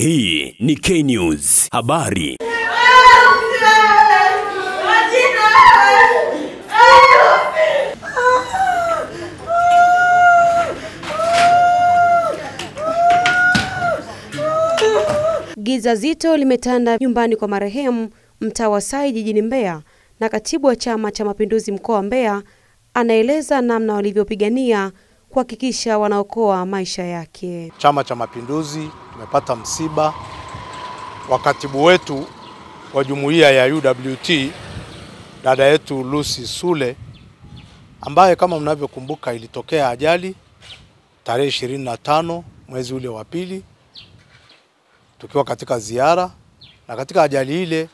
Hii ni K News Habari. Giza zito limetanda nyumbani kwa marehemu mtaa wa Sai jijini Mbeya, na katibu wa Chama cha Mapinduzi mkoa wa Mbeya anaeleza namna walivyopigania kuhakikisha wanaokoa maisha yake. Chama cha Mapinduzi tumepata msiba wa katibu wetu wa jumuiya ya UWT, dada yetu Lucy Sule, ambaye kama mnavyokumbuka ilitokea ajali tarehe 25 mwezi ule wa pili tukiwa katika ziara, na katika ajali ile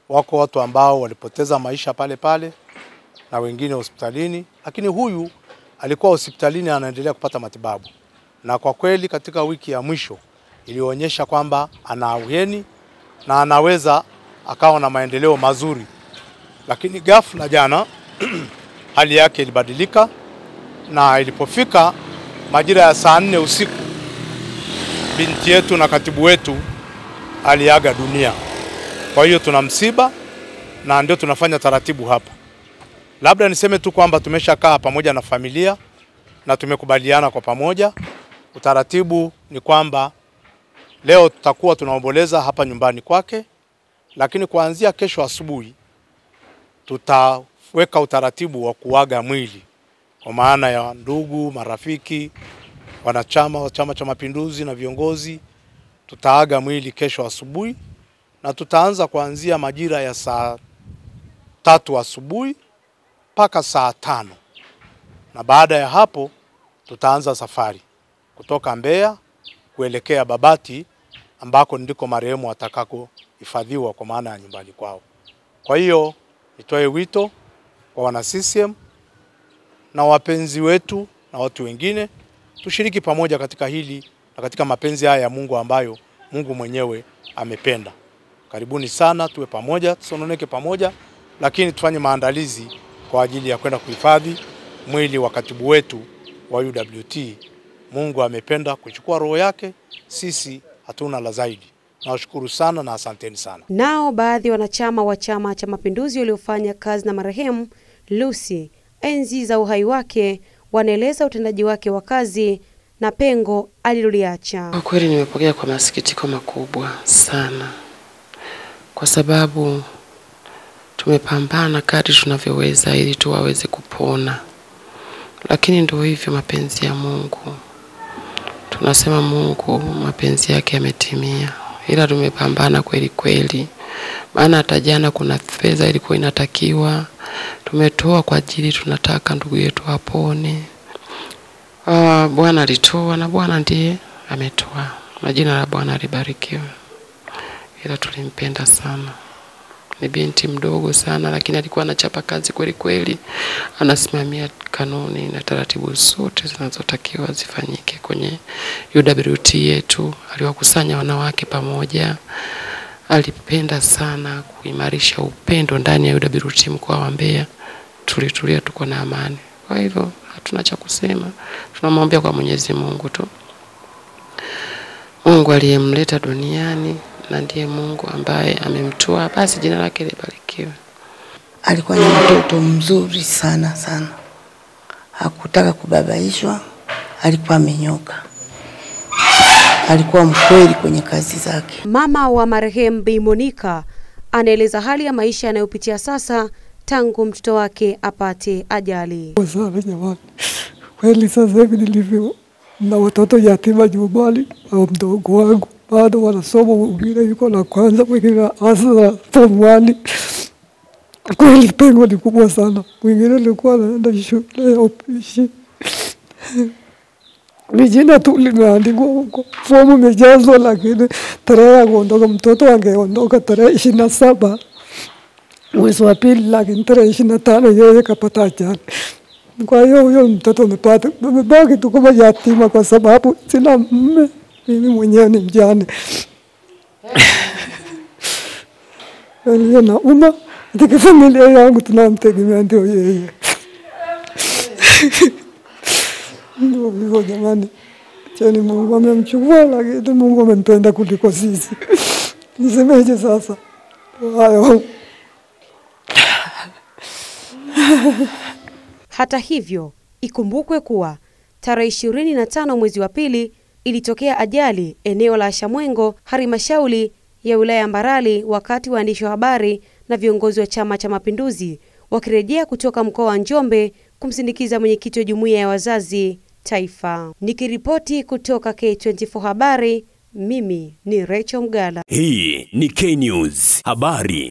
wako watu ambao walipoteza maisha pale pale na wengine hospitalini, lakini huyu alikuwa hospitalini anaendelea kupata matibabu. Na kwa kweli katika wiki ya mwisho ilionyesha kwamba ana ahueni na anaweza akawa na maendeleo mazuri. Lakini ghafla jana hali yake ilibadilika, na ilipofika majira ya saa 4 usiku binti yetu na katibu wetu aliaga dunia. Kwa hiyo tuna msiba na ndio tunafanya taratibu hapa. Labda niseme tu kwamba tumeshakaa pamoja na familia na tumekubaliana kwa pamoja. Utaratibu ni kwamba leo tutakuwa tunaomboleza hapa nyumbani kwake, lakini kuanzia kesho asubuhi tutaweka utaratibu wa kuaga mwili, kwa maana ya ndugu, marafiki, wanachama wa Chama cha Mapinduzi na viongozi. Tutaaga mwili kesho asubuhi na tutaanza kuanzia majira ya saa 3 asubuhi mpaka saa 5. Na baada ya hapo tutaanza safari kutoka Mbeya kuelekea Babati ambako ndiko marehemu atakako hifadhiwa, kwa maana ya nyumbani kwao. Kwa hiyo nitoe wito kwa wana CCM na wapenzi wetu na watu wengine, tushiriki pamoja katika hili na katika mapenzi haya ya Mungu ambayo Mungu mwenyewe amependa. Karibuni sana, tuwe pamoja, tusononeke pamoja, lakini tufanye maandalizi kwa ajili ya kwenda kuhifadhi mwili wa katibu wetu wa UWT. Mungu amependa kuchukua roho yake, sisi hatuna la zaidi. Nawashukuru sana na asanteni sana. Nao baadhi wanachama wa Chama cha Mapinduzi waliofanya kazi na marehemu Lucy enzi za uhai wake wanaeleza utendaji wake wa kazi na pengo aliloliacha. Kwa kweli nimepokea kwa masikitiko makubwa sana, kwa sababu tumepambana kadri tunavyoweza ili tu waweze kupona. Lakini ndio hivyo, mapenzi ya Mungu. Tunasema Mungu mapenzi yake yametimia. Ila tumepambana kweli kweli. Maana hata jana kuna fedha ilikuwa inatakiwa, tumetoa kwa ajili tunataka ndugu yetu apone. Bwana alitoa na Bwana ndiye ametoa. Na jina la Bwana libarikiwe. Ila tulimpenda sana. Ni binti mdogo sana, lakini alikuwa anachapa kazi kweli kweli. Anasimamia kanuni na taratibu zote zinazotakiwa zifanyike kwenye UWT yetu. Aliwakusanya wanawake pamoja. Alipenda sana kuimarisha upendo ndani ya UWT mkoa wa Mbeya. Tulitulia, tuko na amani. Kwa hivyo hatuna cha kusema. Tunamwombea kwa Mwenyezi Mungu tu. Mungu aliyemleta duniani na ndiye Mungu ambaye amemtoa, basi jina lake libarikiwe. Alikuwa ni mtoto mzuri sana sana. Hakutaka kubabaishwa, alikuwa amenyoka. Alikuwa mkweli kwenye kazi zake. Mama wa marehemu Bi Monica anaeleza hali ya maisha anayopitia sasa tangu mtoto wake apate ajali. Kweli sasa hivi nilivyo na watoto yatima nyumbani, au mdogo wangu bado wanasoma, mwingine yuko la kwanza, mwingine hasa form 1. Kweli pengo ni kubwa sana. Mwingine alikuwa anaenda shule ya upishi. Ni jina tu limeandikwa huko, fomu imejazwa, lakini tarehe ya kuondoka mtoto angeondoka tarehe 27 mwezi wa pili, lakini tarehe 25 yeye kapata ajali. Kwa hiyo huyo mtoto amebaki tu kama yatima kwa sababu sina mume, mimi mwenyewe ni mjane. Nauma katika familia yangu tunamtegemea ndio yeye. Ndio hivyo jamani. Cheni Mungu amemchukua, lakini Mungu amempenda kuliko sisi. Nisemeje sasa? Hayo. Hata hivyo, ikumbukwe kuwa tarehe 25 mwezi wa pili ilitokea ajali eneo la Shamwengo, halmashauri ya wilaya ya Mbarali, wakati waandishi wa habari na viongozi wa Chama cha Mapinduzi wakirejea kutoka mkoa wa Njombe kumsindikiza mwenyekiti wa jumuiya ya wazazi taifa. Nikiripoti kutoka K24 habari, mimi ni Rachel Mgala. Hii ni K News habari.